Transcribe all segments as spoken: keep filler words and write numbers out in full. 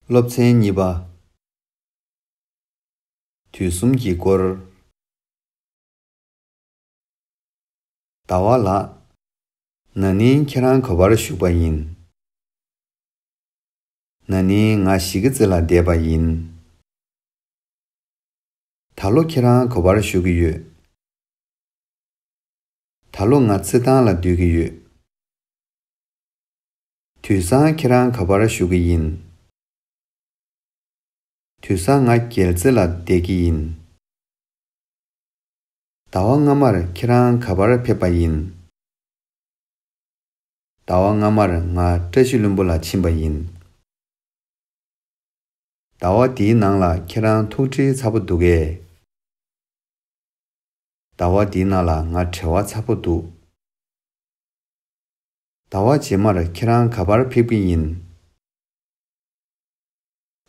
སློབ་ཚན་གཉིས་པ། དུས་གསུམ་གྱི་སྐོར། ཟླ་བ་ལགས། ན་ནིང་ཁྱེད་རང་ག་པར་བཞུགས་པ་ཡིན། ན་ནིང་ང་གཞིས་ཀ་རྩེ་ལ་བསྡད་པ་ཡིན། ད་ལོ་ཁྱེད་རང་ག་པར་བཞུགས་ཀྱི་ཡོད། ད་ལོ་ང་རྩེད་ཐང་ལ་སྡོད་ཀྱི་ཡོད། དུས་སང་ཁྱེད་རང་ག་པར་བཞུགས་ཀྱི་ཡིན། དུས་སང་ང་རྒྱལ་རྩེ་ལ་བསྡད་ཀྱི་ཡིན། ཟླ་བ་སྔ་མར་ཁྱེད་རང་ག་པར་ཕེབས་པ་ཡིན། ཟླ་བ་སྔ་མར་ང་བཀྲ་ཤིས་ལྷུན་པོ་ལ་ཕྱིན་པ་ཡིན། ཟླ་བ་འདིའི་ནང་ལ་ཁྱེད་རང་ཐུགས་བྲེལ་ཚ་པོ་འདུག་གས། ཟླ་བ་འདིའི་ནང་ལ་ང་བྲེལ་བ་ཚ་པོ་འདུག་ཟླ་བ་རྗེས་མར་ཁྱེད་རང་ག་པར་ཕེབས་ཀྱི་ཡིན།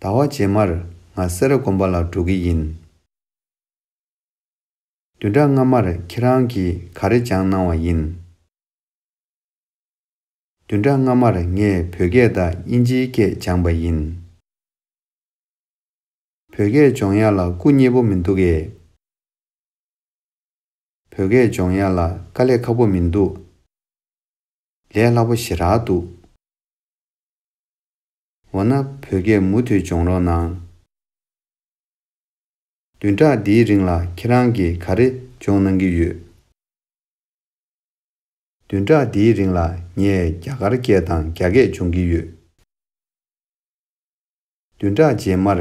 ཟླ་བ་རྗེས་མར་ང་སེ་ར་དགོན་པ་ལ་འགྲོ་གི་ཡིན། བདུན་ཕྲག་སྔ་མར་ཁྱེད་རང་གིས་ག་རེ་སྦྱངས་གནང་བ་ཡིན། བདུན་ཕྲག་སྔ་མར་ངས་བོད་སྐད་དང་དབྱིན་ཇིའི་སྐད་སྦྱངས་པ་ཡིན། བོད་སྐད་སྦྱོང་ཡག་ལ་སྐུ་མཉེལ་པོ་མི་འདུག་གས། བོད་སྐད་སྦྱོང་ཡག་ལ་དཀའ་ལས་ཁག་པོ་མི་འདུག་ལས་སླ་པོ་ཞེ་དྲག་འདུག་འོ་ན་བོད་སྐད་མུ་མཐུད་སྦྱོང་རོགས་གནང་། བདུན་ཕྲག་འདིའི་རིང་ལ་ཁྱེད་རང་གིས་ག་རེ་སྦྱོང་གནང་གི་ཡོད། བདུན་ཕྲག་འདིའི་རིང་ལ་ངས་རྒྱ་གར་སྐད་དང་རྒྱ་སྐད་སྦྱོང་གི་ཡོད། བདུན་ཕྲག་རྗེས་མར་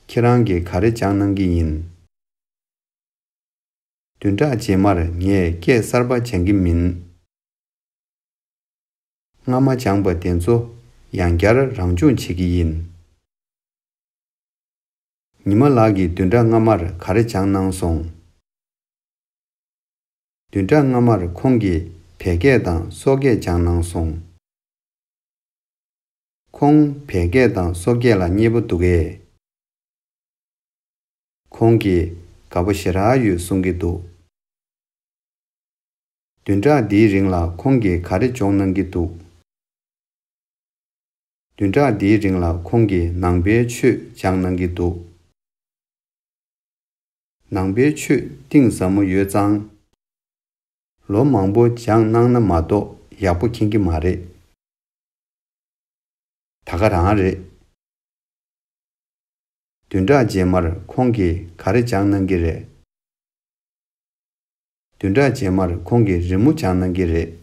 ཁྱེད་རང་གིས་ག་རེ་སྦྱང་གནང་གི་ཡིན། བདུན་ཕྲག་རྗེས་མར་ངས་སྐད་གསར་པ་སྦྱང་གི་མིན། སྔ་མ་སྦྱངས་པ་དེ་ཚོ་ཡང་བསྐྱར་རང་སྦྱོང་བྱེད་ཀྱི་ཡིན། ཉི་མ་ལགས་ཀྱིས་བདུན་ཕྲག་སྔ་མར་ག་རེ་སྦྱངས་གནང་སོང་། བདུན་ཕྲག་སྔ་མར་ཁོང་གིས་བལ་སྐད་དང་སོག་སྐད་སྦྱངས་གནང་སོང་། ཁོང་བལ་སྐད་དང་སོག་སྐད་ལ་མཉེས་པོ་འདུག་གས། ཁོང་གིས་དགའ་པོ་ཞེ་དྲག་ཡོད་གསུང་གི་འདུག་བདུན་ཕྲག་འདིའི་རིང་ལ་ཁོང་གིས་ག་རེ་སྦྱོང་གནང་གི་འདུག་བདུན་ཕྲག་འདིའི་རིང་ལ་ཁོང་གིས་ནང་པའི་ཆོས་སྦྱང་གནང་གི་འདུག་ནང་པའི་ཆོས་གཏིང་ཟབ་མོ་ཡོད་ཙང་། ལོ་མང་པོ་སྦྱང་གནང་ན་མ་གཏོགས་ཡག་པོ་མཁྱེན་གྱི་མ་རེད། ད་ག་རང་རེད། བདུན་ཕྲག་རྗེས་མར་ཁོང་གིས་ག་རེ་སྦྱང་གནང་གི་རེད། བདུན་ཕྲག་རྗེས་མར་ཁོང་གིས་རི་མོ་སྦྱང་གནང་གི་རེད།